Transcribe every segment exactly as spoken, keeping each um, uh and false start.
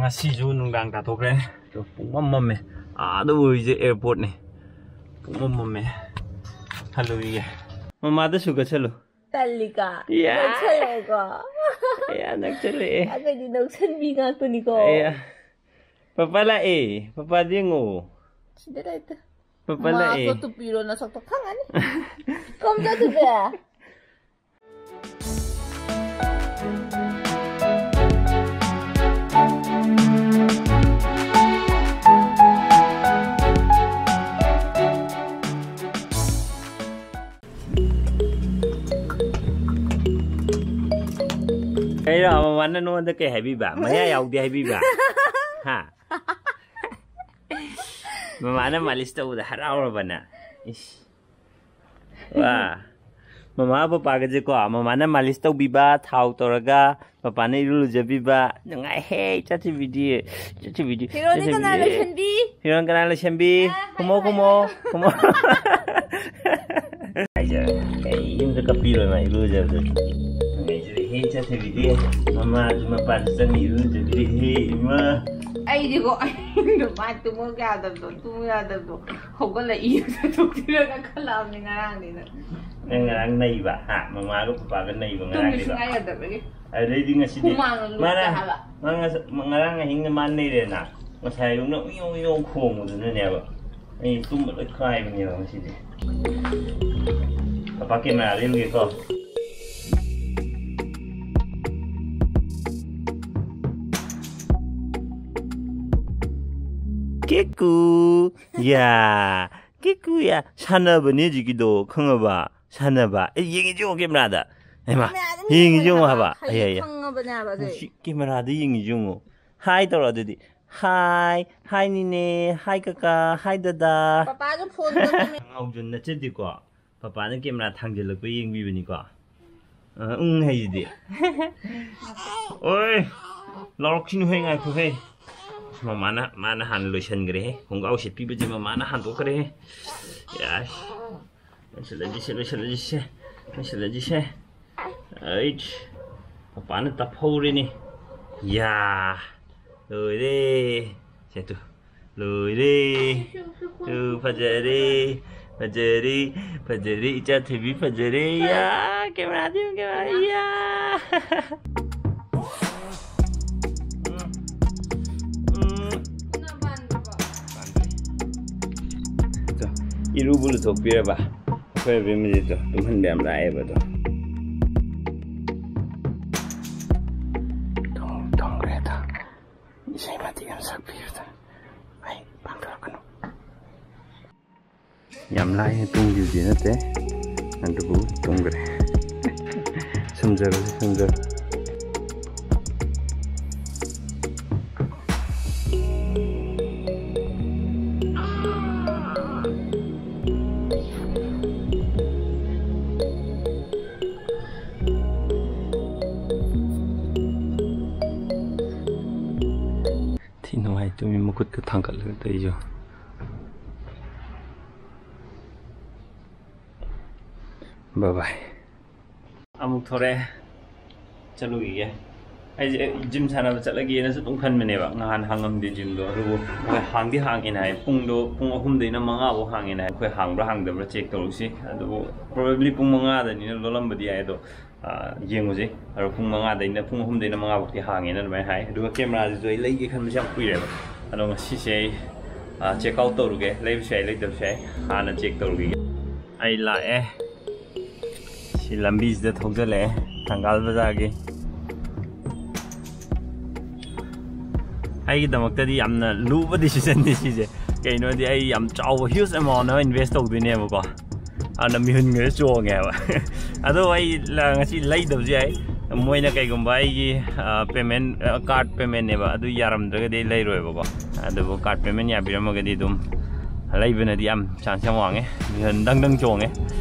ꯉꯁꯤꯁꯨ ꯅꯨꯡꯗꯥꯡ ꯇꯥꯊꯣꯛꯈ꯭ꯔꯦ꯫ ꯄꯨꯡꯃꯝ ꯃꯝꯃꯦ꯫ ꯑꯥꯗ ꯑꯣꯏꯔꯤꯁꯦ airportꯅꯦ꯫ ꯄꯨꯡꯃꯝ ꯃꯝꯃꯦ꯫ ꯍꯜꯂꯨꯈꯤꯒꯦ꯫ ꯃꯃꯥꯗ ꯁꯨꯒꯠꯁꯜꯂꯨ꯫ ꯇꯜꯂꯤꯀ? ꯌꯥ꯫ ꯅꯛꯁꯜꯂꯛꯑꯦꯀꯣ? ꯌꯥ, ꯅꯛꯁꯜꯂꯛꯑꯦ꯫ ꯑꯩꯈꯣꯏꯗꯤ ꯅꯛꯁꯟꯕꯤ ꯉꯥꯛꯇꯅꯤꯀꯣ꯫ ꯌꯥ꯫ ꯄꯄꯥ ꯂꯥꯛꯑꯦ꯫ ꯄꯄꯥꯗꯤ ꯌꯦꯡꯉꯣ꯫ ꯁꯤꯗ ꯂꯩꯇꯦ꯫ ꯄꯄꯥ ꯂꯥꯛꯑꯦ꯫ ꯃꯥꯁꯨ ꯇꯨꯄꯤꯔꯣ ꯅꯁꯛꯇꯣ ꯈꯪꯉꯅꯤ꯫ ꯀꯝ ꯆꯠꯇꯣꯏꯕ? ꯀꯩꯅꯣ, ꯃꯃꯥꯅ ꯅꯉꯣꯟꯗ ꯀꯩ ꯍꯥꯏꯕꯤꯕ? ꯃꯌꯥ ꯌꯥꯎꯗꯦ ꯍꯥꯏꯕꯤꯕ? ꯍꯥ? ꯃꯃꯥꯅ ꯃꯥꯂꯤꯁ ꯇꯧꯕꯗ ꯍꯔꯥꯎꯔꯕꯅ? ꯏꯁ꯫ ꯋꯥ꯫ ꯃꯃꯥ ꯄꯄꯥꯒꯁꯦꯀꯣ, ꯃꯃꯥꯅ ꯃꯥꯂꯤꯁ ꯇꯧꯕꯤꯕ, ꯊꯥꯎ ꯇꯧꯔꯒ, ꯄꯄꯥꯅ ꯏꯔꯨ ꯂꯨꯖꯕꯤꯕ, ꯅꯨꯡꯉꯥꯏꯍꯦ, ꯆꯠꯊꯕꯤꯗꯤ, ꯆꯠꯊꯕꯤꯗꯤ, ꯍꯤꯔꯣꯗꯤ ꯀꯅꯥ ꯆꯠꯊꯕꯤꯗꯤ꯫ ꯂꯣꯏꯁꯟꯕꯤ? ꯍꯤꯔꯣꯅ ꯀꯅꯥ ꯂꯣꯏꯁꯟꯕꯤ? ꯑ, ꯈꯨꯃꯣ, ꯍꯥꯏꯌꯣ, ꯈꯨꯃꯣ, ꯍꯥꯏꯌꯣ꯫ ꯈꯨꯃꯣ꯫ ꯍꯥꯏꯖꯔꯦ, ꯀꯩꯝꯇ ꯀꯞꯄꯤꯔꯣꯏ ꯃꯥ ꯏꯔꯨꯖꯕꯗ꯫ ꯅꯨꯡꯉꯥꯏꯖꯔꯦꯍꯦ, ꯆꯠꯊꯕꯤꯗꯤ꯫ ꯃꯃꯥꯁꯨ ꯃꯄꯥꯁꯨ ꯆꯪꯉꯤ ꯏꯔꯨꯖꯕꯤꯔꯦꯍꯦ, ꯏꯃꯥ꯫ ꯑꯩꯗꯤꯀꯣ, ꯑꯍꯤꯡꯗ ꯃꯥ ꯇꯨꯝꯃꯨ ꯌꯥꯗꯕꯗꯣ, ꯇꯨꯝꯃꯨ ꯌꯥꯗꯕꯗꯣ꯫ ꯍꯧꯒꯠꯂ ꯏꯔꯨꯖꯊꯣꯛꯄꯤꯔꯒ ꯈꯜꯂꯛꯑꯕꯅꯤ ꯉꯔꯥꯡꯅꯤꯅ꯫ ꯅꯪ ꯉꯔꯥꯡ ꯅꯩꯕ, ꯍꯥ? ꯃꯃꯥꯒ ꯄꯄꯥꯒ ꯅꯩꯕ ꯇꯨꯝꯕ ꯉꯔꯥꯡꯒꯤꯗꯣ꯫ ꯁꯨꯡꯌꯥ ꯌꯥꯗꯕꯒꯤ꯫ ꯑꯗꯩꯗꯤ ꯉꯁꯤꯗꯤ ꯍꯨꯃꯥꯡꯅ ꯂꯣꯛꯇꯦ ꯃꯥꯅ ꯍꯥꯏꯕ꯫ ꯃꯥ ꯉꯁ-, ꯉꯔꯥꯡ ꯑꯍꯤꯡꯅ ꯃꯥ ꯅꯩꯔꯦꯅ, ꯉꯁꯥꯏ ꯑꯌꯨꯛꯅ ꯎꯏꯌꯣ ꯎꯏꯌꯣ ꯈꯣꯡꯕꯗꯨꯅꯅꯦꯕ꯫ ꯑꯩ ꯇꯨꯝꯕ ꯂꯣꯏ ꯀꯥꯏꯕꯅꯦꯕ ꯉꯁꯤꯗꯤ꯫ ꯄꯄꯥ ꯀꯦꯃꯦꯔꯥꯗ ꯌꯦꯡꯒꯦꯀꯣ꯫ ꯀꯦꯀꯨ꯫ ꯌꯥ꯫ ꯀꯦꯀꯨ ꯌꯥ꯫ ꯁꯥꯟꯅꯕꯅꯦ ꯍꯧꯖꯤꯛꯀꯤꯗꯣ, ꯈꯪꯉꯕ? ꯁꯥꯟꯅꯕ꯫ ꯑꯦ, ꯌꯦꯡꯉꯤꯁꯦ ꯌꯦꯡꯉꯣ ꯀꯦꯃꯦꯔꯥꯗ꯫ ꯍꯩꯃꯥ, ꯀꯦꯃꯦꯔꯥꯗ ꯌꯦꯡꯉꯤꯁꯦ ꯌꯦꯡꯉꯣ ꯌꯦꯡꯉꯣ ꯍꯥꯏꯕ꯫ ꯍꯥꯏꯕ꯫ ꯑꯩ, ꯑꯩ, ꯑꯩ꯫ ꯈꯪꯉꯕꯅꯦ ꯍꯥꯏꯕ ꯑꯗꯨ꯫ ꯁꯤ ꯀꯦꯃꯦꯔꯥꯗ ꯌꯦꯡꯉꯤꯁꯦ ꯌꯦꯡꯉꯣ꯫ ꯍꯥꯏ ꯇꯧꯔꯣ ꯑꯗꯨꯗꯤ꯫ ꯍꯥꯏ, ꯍꯥꯏ ꯅꯤꯅꯦ, ꯍꯥꯏ ꯀꯀꯥ, ꯍꯥꯏ ꯗꯗꯥ꯫ ꯄꯄꯥꯁꯨ ꯐꯣꯟꯗ ꯀꯦꯃꯦ- ꯉꯥꯎꯖꯟ ꯅꯠꯆꯗꯦꯀꯣ꯫ ꯄꯄꯥꯅ ꯀꯦꯃꯦꯔꯥ ꯊꯥꯡꯖꯜꯂꯛꯄ ꯌꯦꯡꯕꯤꯕꯅꯤꯀꯣ꯫ ꯑ, ꯎꯪ ꯍꯥꯏꯁꯤꯗꯤ꯫ ꯑꯣꯏ, ꯂꯥꯎꯔꯛꯈꯤꯅꯨꯍꯦ, ꯉꯥꯏꯈꯣꯍꯦ꯫ ꯃꯃꯥꯅ, ꯃꯥꯅ ꯍꯥꯟꯅ ꯂꯣꯏꯁꯟꯈ꯭ꯔꯦꯍꯦ꯫ ꯈꯣꯡꯒ꯭ꯔꯥꯎ ꯁꯦꯠꯄꯤꯕꯁꯦ ꯃꯃꯥꯅ ꯍꯥꯟꯗꯣꯛꯈ꯭ꯔꯦꯍꯦ꯫ ꯌꯥꯏ꯫ ꯂꯣꯏꯁꯤꯜꯂꯁꯤꯁꯦ, ꯂꯣꯏꯁꯤꯜꯂꯁꯤꯁꯦ, ꯂꯣꯏꯁꯤꯜꯂꯁꯤꯁꯦ꯫ ꯑꯩꯠ, ꯄꯄꯥꯅ ꯇꯞꯍꯧꯔꯦꯅꯦ꯫ ꯌꯥ꯫ ꯂꯣꯏꯔꯦ꯫ ꯁꯦ ꯇꯨ꯫ ꯂꯣꯏꯔꯦ꯫ ꯇꯨ, ꯐꯖꯔꯦ꯫ ꯐꯖꯔꯦ꯫ ꯐꯖꯔꯦ꯫ ꯏꯆꯥ ꯊꯣꯏꯕꯤ ꯐꯖꯔꯦ꯫ ꯌꯥ, ꯀꯦꯃꯦꯔꯥꯗꯤ ꯌꯦꯡꯉꯨ, ꯀꯦꯃꯦꯔꯥ꯫ ꯌꯥ꯫ ꯎꯝ꯫ ꯎꯝ꯫ ꯏꯔꯨꯕꯨ ꯂꯨꯊꯣꯛꯄꯤꯔꯕ? ꯑꯩꯈꯣꯏ ꯑꯕꯦꯝꯃꯁꯤꯗꯣ ꯇꯨꯝꯍꯟꯕ ꯌꯥꯝ ꯂꯥꯛꯑꯦꯕ ꯑꯗꯣ꯫ ꯇꯨꯝ-, ꯇꯨꯝꯈ꯭ꯔꯦꯗ꯫ ꯏꯁꯩ ꯃꯇꯦꯛ ꯑꯃ ꯁꯛꯄꯤꯕꯗ ꯑꯩ ꯄꯥꯡꯊꯣꯔꯛꯀꯅꯨ꯫ ꯌꯥꯝ ꯂꯥꯏꯅ ꯇꯨꯝꯈꯤꯕꯗꯤ ꯅꯠꯇꯦ, ꯑꯗꯨꯕꯨ ꯇꯨꯝꯈ꯭ꯔꯦ꯫ ꯁꯨꯝꯖꯔꯁꯤ, ꯁꯨꯝꯖꯔꯁꯤ꯫ ꯊꯤ ꯅꯨꯡꯉꯥꯏ ꯇꯨꯃꯤ ꯃꯈꯨꯠꯀ ꯊꯥꯡꯒꯠꯂꯒ ꯇꯧꯔꯤꯁꯨ꯫ ꯕꯥꯏ ꯕꯥꯏ꯫ ꯑꯃꯨꯛ ꯊꯣꯔꯛꯑꯦ꯫ ꯆꯠꯂꯨꯈꯤꯒꯦ꯫ ꯑꯩꯁꯦ ꯖꯤꯝ ꯁꯥꯟꯅꯕ ꯆꯠꯂꯒꯦꯅꯁꯨ ꯑꯗꯨꯝ ꯈꯟꯕꯅꯦꯕ꯫ ꯅꯍꯥꯟ ꯍꯥꯡꯉꯝꯗꯦ ꯖꯤꯝꯗꯣ꯫ ꯑꯗꯨꯕꯨ ꯍꯣꯏ, ꯍꯥꯡꯗꯤ ꯍꯥꯡꯉꯦꯅ ꯍꯥꯏ꯫ ꯄꯨꯡꯗꯣ ꯄꯨꯡ ꯑꯍꯨꯝꯗꯩꯅ ꯃꯉꯥꯐꯧ ꯍꯥꯡꯉꯦꯅ ꯍꯥꯏ꯫ ꯑꯩꯈꯣꯏ ꯍꯥꯡꯕ꯭ꯔꯥ ꯍꯥꯡꯗꯕ꯭ꯔꯥ ꯆꯦꯛ ꯇꯧꯔꯨꯁꯤ꯫ ꯑꯗꯨꯕꯨ probably ꯄꯨꯡ ꯃꯉꯥꯗꯅꯤꯅ ꯂꯣꯜꯂꯝꯕꯗꯤ ꯌꯥꯏ꯫ ꯑꯗꯣ, ꯑꯥ, ꯌꯦꯡꯉꯨꯁꯦ꯫ ꯑꯗꯣ ꯄꯨꯡ ꯃꯉꯥꯗꯩꯅ ꯄꯨꯡ ꯑꯍꯨꯝꯗꯩꯅ ꯃꯉꯥꯐꯧꯗꯤ ꯍꯥꯡꯉꯦꯅ ꯑꯗꯨꯃꯥꯏꯅ ꯍꯥꯏ꯫ ꯑꯗꯨꯒ ꯀꯦꯃꯦꯔꯥꯁꯤꯁꯨ ꯑꯩ ꯂꯩꯒꯦ ꯈꯟꯕꯁꯦ ꯌꯥꯝ ꯀꯨꯏꯔꯦꯕ꯫ ꯑꯗꯣ ꯉꯁꯤꯁꯦ ꯑꯩ, ꯑꯥ, check out ꯇꯧꯔꯨꯒꯦ꯫ ꯂꯩꯕꯁꯨ ꯌꯥꯏ, ꯂꯩꯇꯕꯁꯨ ꯌꯥꯏ꯫ ꯍꯥꯟꯅ check ꯇꯧꯔꯨꯈꯤꯒꯦ꯫ ꯑꯩ ꯂꯥꯛꯑꯦ꯫ ꯁꯤ ꯂꯝꯕꯤꯁꯤꯗ ꯊꯧꯖꯤꯜꯂꯛꯑꯦ, ꯊꯪꯒꯥꯜ ꯕꯖꯥꯔꯒꯤ꯫ ꯑꯩꯒꯤꯗꯃꯛꯇꯗꯤ ꯌꯥꯝꯅ ꯂꯨꯕ decisionꯅꯤ ꯁꯤꯁꯦ꯫ ꯀꯩꯅꯣꯗꯤ ꯑꯩ ꯌꯥꯝ ꯆꯥꯎꯕ, huge amount ꯑꯃ invest ꯇꯧꯗꯣꯏꯅꯦꯕꯀꯣ꯫ ꯑꯗꯨꯅ ꯃꯤꯍꯨꯟꯒꯁꯨ ꯆꯣꯡꯉꯦꯕ꯫ ꯑꯗꯣ ꯑꯩ ꯂ-, ꯉꯁꯤ ꯂꯩꯗꯕꯁꯨ ꯌꯥꯏ꯫ ꯃꯣꯏꯅ ꯀꯩꯒꯨꯝꯕ ꯑꯩꯒꯤ, ꯑ, payment, ꯑ, card paymentꯅꯦꯕ, ꯑꯗꯨ ꯌꯥꯔꯝꯗ꯭ꯔꯒꯗꯤ ꯑꯩ ꯂꯩꯔꯣꯏꯕꯀꯣ꯫ ꯑꯗꯨꯕꯨ card payment ꯌꯥꯕꯤꯔꯝꯃꯒꯗꯤ ꯑꯗꯨꯝ ꯂꯩꯕꯅꯗꯤ ꯌꯥꯝ chance ꯌꯥꯝ ꯋꯥꯡꯉꯦ꯫ ꯃꯤꯍꯨꯟ ꯗꯪ ꯗꯪ ꯆꯣꯡꯉꯦ꯫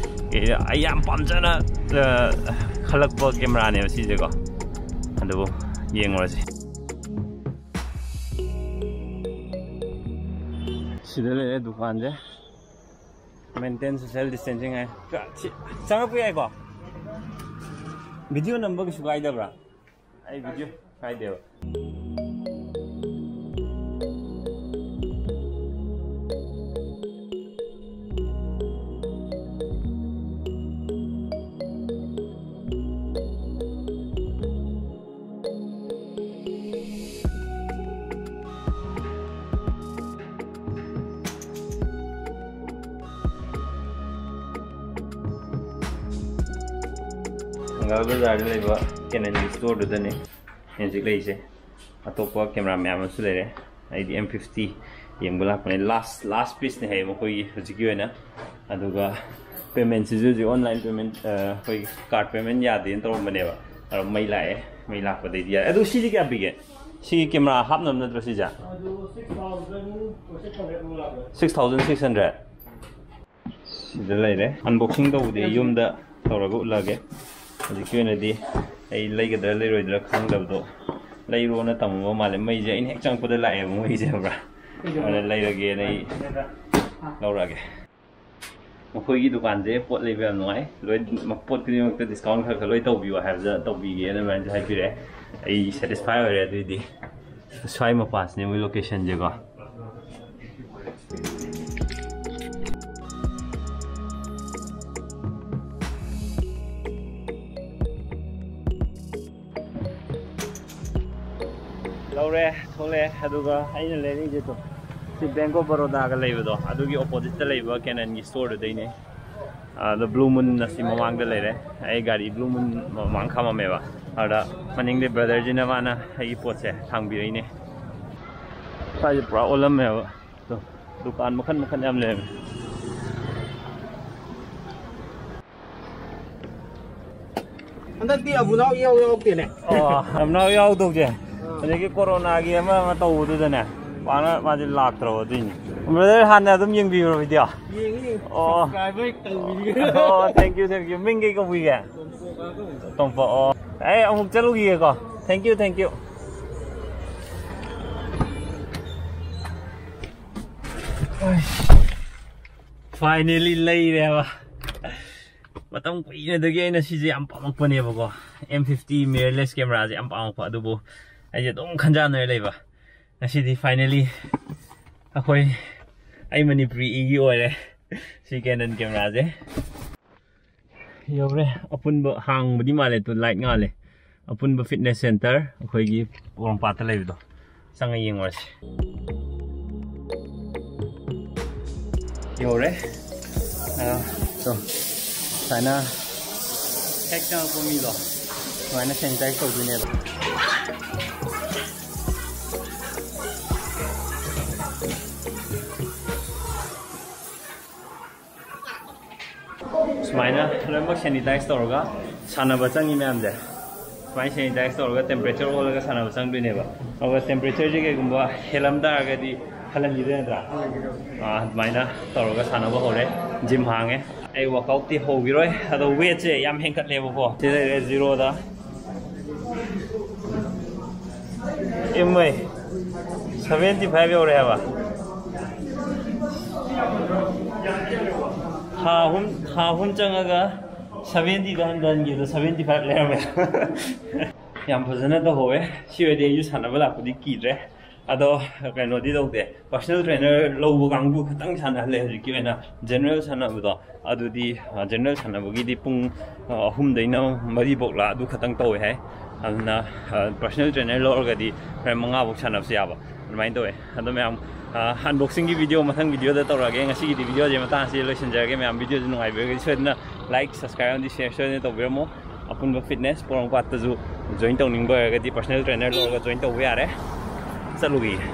ꯑꯦ, ꯑꯩ ꯌꯥꯝ ꯄꯥꯝꯖꯅ, ꯑ, ꯈꯜꯂꯛꯄ ꯀꯦꯃꯦꯔꯥꯅꯦꯕ ꯁꯤꯁꯦꯀꯣ꯫ ꯑꯗꯨꯕꯨ ꯌꯦꯡꯉꯨꯔꯁꯤ꯫ ꯁꯤꯗ ꯂꯩꯔꯦ ꯗꯨꯀꯥꯟꯁꯦ꯫ Maintain social distancing ꯍꯥꯏ꯫ ꯁꯤ ꯆꯪꯉꯛꯄ ꯌꯥꯏꯀꯣ? Video ꯅꯝꯕ ꯀꯩꯁꯨ ꯀꯥꯏꯗꯕ꯭ꯔꯥ? ꯑꯩ video ꯀꯥꯏꯗꯦꯕ꯫ ꯕꯖꯥꯔꯗ ꯂꯩꯕ ꯀꯦꯅꯟꯒꯤ ꯁ꯭ꯇꯣꯔꯗꯨꯗꯅꯦ ꯑꯩ ꯍꯧꯖꯤꯛ ꯂꯩꯔꯤꯁꯦ꯫ ꯑꯇꯣꯞꯄ ꯀꯦꯃꯦꯔꯥ ꯃꯌꯥꯝ ꯑꯃꯁꯨ ꯂꯩꯔꯦ꯫ ꯑꯩꯗꯤ ꯑꯦꯝ ꯐꯤꯐꯇꯤ ꯌꯦꯡꯕ ꯂꯥꯛꯄꯅꯦ꯫ ꯂꯥꯁ ꯂꯥꯁ ꯄꯤꯁꯅꯦ ꯍꯥꯏꯌꯦ ꯃꯈꯣꯏꯒꯤ ꯍꯧꯖꯤꯛꯀꯤ ꯑꯣꯏꯅ꯫ ꯑꯗꯨꯒ ꯄꯦꯃꯦꯟꯁꯤꯁꯨ ꯍꯧꯖꯤꯛ ꯑꯣꯟꯂꯥꯏꯟ ꯄꯦꯃꯦꯟ, ꯑꯩꯈꯣꯏ ꯀꯥꯔꯗ ꯄꯦꯃꯦꯟ ꯌꯥꯗꯦꯅ ꯇꯧꯔꯝꯕꯅꯦꯕ꯫ ꯑꯗꯣ ꯃꯩ ꯂꯥꯛꯑꯦ꯫ ꯃꯩ ꯂꯥꯛꯄꯗꯩꯗꯤ ꯌꯥꯔꯦ꯫ ꯑꯗꯨ ꯁꯤꯗꯤ ꯀꯌꯥ ꯄꯤꯒꯦ? ꯁꯤꯒꯤ ꯀꯦꯃꯦꯔꯥ ꯍꯥꯞꯅꯕ ꯅꯠꯇ꯭ꯔꯣ ꯁꯤꯁꯦ? ꯑꯗꯨ six thousand, six hundred ꯃꯨꯛ ꯂꯥꯛꯄꯅꯦ꯫ Six thousand six hundred? ꯁꯤꯗ ꯂꯩꯔꯦ꯫ ꯑꯟꯕꯣꯛꯁꯤꯡ ꯇꯧꯕꯗꯤ ꯑꯩ ꯌꯨꯝꯗ ꯇꯧꯔꯒ ꯎꯠꯂꯒꯦ꯫ ꯍꯧꯖꯤꯛꯀꯤ ꯑꯣꯏꯅꯗꯤ ꯑꯩ ꯂꯩꯒꯗ꯭ꯔꯥ ꯂꯩꯔꯣꯏꯗ꯭ꯔꯥ ꯈꯪꯗꯕꯗꯣ, ꯂꯩꯔꯣꯅ ꯇꯝꯃꯕ ꯃꯥꯜꯂꯦ꯫ ꯃꯩꯁꯦ ꯑꯩꯅ ꯍꯦꯛ ꯆꯪꯉꯛꯄꯗ ꯂꯥꯛꯑꯦꯕ ꯃꯣꯏꯁꯦ, ꯈꯪꯕ꯭ꯔꯥ? ꯑꯗꯨꯅ ꯂꯩꯔꯒꯦꯅ ꯑꯩ ꯂꯧꯔꯛꯑꯒꯦ꯫ ꯃꯈꯣꯏꯒꯤ ꯗꯨꯀꯥꯟꯁꯦ ꯄꯣꯠ ꯂꯩꯕ ꯌꯥꯝ ꯅꯨꯡꯉꯥꯏ꯫ ꯂꯣꯏ, ꯄꯣꯠ ꯈꯨꯗꯤꯡꯃꯛꯇ ꯗꯤꯁꯀꯥꯎꯟ ꯈꯔ ꯈꯔ ꯂꯣꯏ ꯇꯧꯕꯤꯌꯨ ꯍꯥꯏꯕꯗ ꯇꯧꯕꯤꯒꯦꯅ ꯑꯗꯨꯃꯥꯏꯅꯁꯨ ꯍꯥꯏꯕꯤꯔꯛꯑꯦ꯫ ꯑꯩ ꯁꯦꯇꯤꯁꯐꯥꯏ ꯑꯣꯏꯔꯦ꯫ ꯑꯗꯨꯏꯗꯤ ꯁ꯭ꯋꯥꯏ ꯃꯄꯥꯁꯤꯅꯦ ꯃꯣꯏ ꯂꯣꯀꯦꯁꯟꯁꯦꯀꯣ꯫ ꯂꯧꯔꯦ, ꯊꯣꯛꯂꯛꯑꯦ꯫ ꯑꯗꯨꯒ ꯑꯩꯅ ꯂꯩꯔꯛꯏꯁꯦ ꯇꯣ, ꯁꯤ ꯕꯦꯡꯛ ꯑꯣꯐ ꯕꯔꯣꯗꯥꯒ ꯂꯩꯕꯗꯣ, ꯑꯗꯨꯒꯤ ꯑꯣꯄꯣꯖꯤꯠꯇ ꯂꯩꯕ ꯀꯦꯅꯟꯒꯤ ꯁ꯭ꯇꯣꯔꯗꯨꯗꯩꯅꯦ꯫ ꯑꯗꯣ ꯕ꯭ꯂꯨ ꯃꯨꯟ ꯑꯁꯤ ꯃꯃꯥꯡꯗ ꯂꯩꯔꯦ꯫ ꯑꯩ ꯒꯥꯔꯤ ꯕ꯭ꯂꯨ ꯃꯨꯟ ꯃꯃꯥꯡ ꯈꯥꯝꯃꯝꯃꯦꯕ꯫ ꯑꯗ ꯃꯅꯤꯡꯗꯩ ꯕ꯭ꯔꯗꯔꯁꯤꯅ ꯃꯥꯅ ꯑꯩꯒꯤ ꯄꯣꯠꯁꯦ ꯊꯥꯡꯕꯤꯔꯛꯏꯅꯦ꯫ ꯁ꯭ꯋꯥꯏꯁꯦ ꯄꯨꯔꯥ ꯑꯣꯜꯂꯝꯃꯦꯕ꯫ ꯑꯗꯣ ꯗꯨꯀꯥꯟ ꯃꯈꯟ ꯃꯈꯟ ꯌꯥꯝ ꯂꯩꯔꯝꯃꯦ꯫ ꯍꯟꯗꯛꯇꯤ ꯑꯕꯨꯅꯥꯎ ꯏꯌꯥꯎ ꯌꯥꯎꯔꯛꯇꯦꯅꯦ꯫ ꯑꯣ, ꯑꯕꯨꯅꯥꯎ ꯌꯥꯎꯗꯧꯁꯦ꯫ ꯑꯗꯒꯤ ꯀꯣꯔꯣꯅꯥꯒꯤ ꯑꯃ ꯑꯃ ꯇꯧꯕꯗꯨꯗꯅꯦ, ꯄꯥꯛꯅ ꯃꯥꯗꯤ ꯂꯥꯛꯇ꯭ꯔꯕ ꯑꯗꯨꯏꯅꯦ꯫ ꯕ꯭ꯔꯗꯔ ꯍꯥꯟꯅ ꯑꯗꯨꯝ ꯌꯦꯡꯕꯤꯕ꯭ꯔꯣ ꯚꯤꯗꯤꯑꯣ? ꯌꯦꯡꯉꯤ, ꯑꯣ꯫ Subscribe ꯇꯧꯕꯤꯒꯦ꯫ ꯑꯣ, thank you, thank you꯫ ꯃꯤꯡ ꯀꯩ ꯀꯧꯕꯤꯒꯦ? ꯇꯣꯝꯄꯣꯛ꯫ ꯑꯣ, ꯑꯩ ꯑꯃꯨꯛ ꯆꯠꯂꯨꯈꯤꯒꯦꯀꯣ꯫ Thank you, thank you꯫ Finally ꯂꯩꯔꯦꯕ꯫ ꯃꯇꯝ ꯀꯨꯏꯅꯗꯒꯤ ꯑꯩꯅ ꯁꯤꯁꯦ ꯌꯥꯝ ꯄꯥꯝꯃꯛꯄꯅꯦꯕꯀꯣ꯫ ꯑꯦꯝ ꯐꯤꯐꯇꯤ ꯃꯤꯔꯔꯂꯦꯁ ꯀꯦꯃꯦꯔꯥꯁꯦ ꯌꯥꯝ ꯄꯥꯝꯃꯛꯄ꯫ ꯑꯗꯨꯕꯨ ꯑꯩꯁꯦ ꯑꯗꯨꯝ ꯈꯟꯖꯥꯟꯅꯔ ꯂꯩꯕ꯫ ꯉꯁꯤꯗꯤ finally ꯑꯩꯈꯣꯏ, ꯑꯩ ꯃꯅꯤꯄꯨꯔꯤꯒꯤ ꯑꯣꯏꯔꯦ ꯁꯤ ꯀꯦꯅꯟ ꯀꯦꯃꯦꯔꯥꯁꯦ꯫ ꯌꯧꯔꯦ꯫ ꯑꯄꯨꯟꯕ ꯍꯥꯡꯕꯗꯤ ꯃꯥꯜꯂꯦ, ꯑꯗꯨ ꯂꯥꯏꯠ ꯉꯥꯜꯂꯦ꯫ ꯑꯄꯨꯟꯕ ꯐꯤꯠꯅꯦꯁ ꯁꯦꯟꯇꯔ ꯑꯩꯈꯣꯏꯒꯤ ꯄꯣꯔꯣꯝꯄꯥꯠꯇ ꯂꯩꯕꯗꯣ, ꯆꯪꯉ ꯌꯦꯡꯉꯨꯔꯁꯤ꯫ ꯌꯧꯔꯦ꯫ ꯑ, ꯁꯣ, ꯁꯨꯃꯥꯏꯅ ꯍꯦꯛ ꯆꯪꯉꯛꯄ ꯃꯤꯗꯣ ꯁꯨꯃꯥꯏꯅ ꯁꯦꯅꯤꯇꯥꯏꯁ ꯇꯧꯗꯣꯏꯅꯦꯕ꯫ ꯁꯨꯃꯥꯏꯅ ꯂꯣꯏꯅꯃꯛ ꯁꯦꯅꯤꯇꯥꯏꯁ ꯇꯧꯔꯒ ꯁꯥꯟꯅꯕ ꯆꯪꯉꯤ ꯃꯌꯥꯝꯁꯦ꯫ ꯁꯨꯃꯥꯏꯅ ꯁꯦꯅꯤꯇꯥꯏꯁ ꯇꯧꯔꯒ ꯇꯦꯝꯄꯔꯦꯆꯔ ꯑꯣꯜꯂꯒ ꯁꯥꯟꯅꯕ ꯆꯪꯗꯣꯏꯅꯦꯕ꯫ ꯑꯗꯨꯒ ꯇꯦꯝꯄꯔꯦꯆꯔꯁꯦ ꯀꯩꯒꯨꯝꯕ ꯍꯦꯜꯂꯝ ꯇꯥꯔꯒꯗꯤ ꯍꯜꯍꯟꯈꯤꯗꯣꯏ ꯅꯠꯇ꯭ꯔꯥ? ꯑꯥ, ꯑꯗꯨꯃꯥꯏꯅ ꯇꯧꯔꯒ ꯁꯥꯟꯅꯕ ꯍꯧꯔꯦ꯫ ꯖꯤꯝ ꯍꯥꯡꯉꯦ꯫ ꯑꯩ ꯋꯥꯛꯑꯥꯎꯠꯇꯤ ꯍꯧꯈꯤꯔꯣꯏ, ꯑꯗꯣ ꯋꯦꯠꯁꯦ ꯌꯥꯝ ꯍꯦꯟꯀꯠꯂꯦꯕꯀꯣ꯫ ꯁꯤ ꯂꯩꯔꯦ ꯖꯤꯔꯣꯗ꯫ ꯏꯃꯩ, ꯁꯚꯦꯟꯇꯤ ꯐꯥꯏꯚ ꯌꯧꯔꯦ ꯍꯥꯏꯕ꯫ ꯊꯥ ꯑꯍꯨꯝ, ꯊꯥ ꯑꯍꯨꯝ ꯆꯪꯉꯒ ꯁꯚꯦꯟꯇꯤꯗ ꯍꯟꯊꯍꯟꯈꯤꯕꯗꯣ ꯁꯚꯦꯟꯇꯤ ꯐꯥꯏꯚ ꯂꯩꯔꯝꯃꯦ꯫ ꯌꯥꯝ ꯐꯖꯅ ꯇꯧꯍꯧꯋꯦ꯫ ꯁꯤ ꯑꯣꯏꯔꯗꯤ ꯑꯩꯁꯨ ꯁꯥꯟꯅꯕ ꯂꯥꯛꯄꯗꯤ ꯀꯤꯗ꯭ꯔꯦ꯫ ꯑꯗꯣ ꯀꯩꯅꯣꯗꯤ ꯇꯧꯗꯦ, ꯄꯔꯁꯣꯅꯦꯜ ꯇ꯭ꯔꯦꯅꯔ ꯂꯧꯕ ꯀꯥꯡꯕꯨ ꯈꯛꯇꯪ ꯁꯥꯟꯅꯍꯜꯂꯦ꯫ ꯍꯧꯖꯤꯛꯀꯤ ꯑꯣꯏꯅ ꯖꯦꯅꯔꯦꯜ ꯁꯥꯟꯅꯕꯗꯣ, ꯑꯗꯨꯗꯤ, ꯑ, ꯖꯦꯅꯔꯦꯜ ꯁꯥꯟꯅꯕꯒꯤꯗꯤ ꯄꯨꯡ, ꯑ, ꯑꯍꯨꯝꯗꯩꯅ ꯃꯔꯤꯐꯧꯂ ꯑꯗꯨ ꯈꯛꯇꯪ ꯇꯧꯋꯦ ꯍꯥꯏ꯫ ꯑꯗꯨꯅ, ꯑ, ꯄꯔꯁꯣꯅꯦꯜ ꯇ꯭ꯔꯦꯅꯔ ꯂꯧꯔꯒꯗꯤ ꯍꯣꯔꯦꯟ ꯃꯉꯥꯐꯧ ꯁꯥꯟꯅꯕꯁꯨ ꯌꯥꯕ, ꯑꯗꯨꯃꯥꯏꯅ ꯇꯧꯋꯦ꯫ ꯑꯗꯣ ꯃꯌꯥꯝ, ꯑ, ꯑꯟꯕꯣꯛꯁꯤꯡꯒꯤ ꯚꯤꯗꯤꯑꯣ ꯃꯊꯪ ꯚꯤꯗꯤꯑꯣꯗ ꯇꯧꯔꯛꯑꯒꯦ꯫ ꯉꯁꯤꯒꯤꯗꯤ ꯚꯤꯗꯤꯑꯣꯁꯦ ꯃꯇꯥꯡ ꯑꯁꯤꯗ ꯂꯣꯏꯁꯤꯟꯖꯔꯒꯦ꯫ ꯃꯌꯥꯝ ꯚꯤꯗꯤꯑꯣꯁꯦ ꯅꯨꯡꯉꯥꯏꯕꯤꯔꯒꯗꯤ ꯁꯣꯏꯗꯅ ꯂꯥꯏꯛ, ꯁꯕꯁꯀ꯭ꯔꯥꯏꯕ ꯑꯃꯗꯤ ꯁꯤꯌꯔ ꯁꯣꯏꯗꯅ ꯇꯧꯕꯤꯔꯝꯃꯣ꯫ ꯑꯄꯨꯟꯕ ꯐꯤꯠꯅꯦꯁ ꯄꯣꯔꯣꯝꯄꯥꯠꯇꯁꯨ ꯖꯣꯏꯟ ꯇꯧꯅꯤꯡꯕ ꯑꯣꯏꯔꯒꯗꯤ ꯄꯔꯁꯣꯅꯦꯜ ꯇ꯭ꯔꯦꯅꯔ ꯂꯧꯔꯒ ꯖꯣꯏꯟ ꯇꯧꯕ ꯌꯥꯔꯦ꯫ ꯆꯠꯂꯨꯈꯤꯒꯦ꯫